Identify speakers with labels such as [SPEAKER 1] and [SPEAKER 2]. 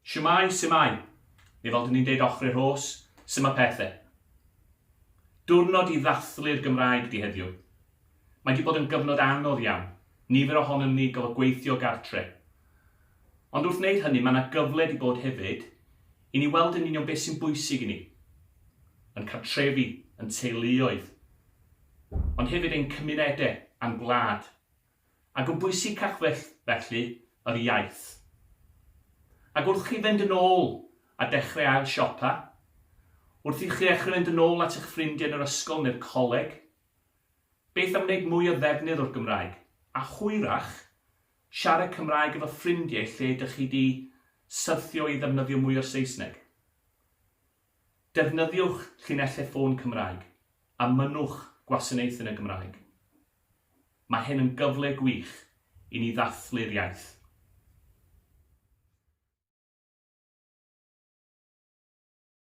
[SPEAKER 1] Shwmae, su'mai? Neu fel dyn ni'n deud ochr i'r rhos, suma pethe? Diwrnod i ddathlu'r Gymraeg di heddiw. Mae di bod yn gyfnod anodd iawn, nifer ohonom ni gofod gweithio gartre. Ond wrth wneud hynny mae 'na gyfle di bod hefyd i ni weld yn union beth sy'n bwysig i ni. Yn cartrefi, yn teuluoedd, ond hefyd ein cymunedau a'n gwlad. Ac yn bwysicach fyth, felly, yr iaith. Ac wrth chi fynd yn ôl a dechrau ail siopa, wrth i chi ddechrau fynd yn ôl at eich ffrindiau yn yr ysgol neu'r coleg, beth am wneud mwy o ddefnydd o'r Gymraeg, a hwyrach, siarad Cymraeg efo ffrindiau lle dych chi 'di syrthio i ddefnyddio mwy o'r Saesneg? Defnyddiwch llinellau ffôn Cymraeg, a mynnwch gwasanaethau yn y Gymraeg. Mae hyn yn gyfle gwych i ni ddathlu'r iaith.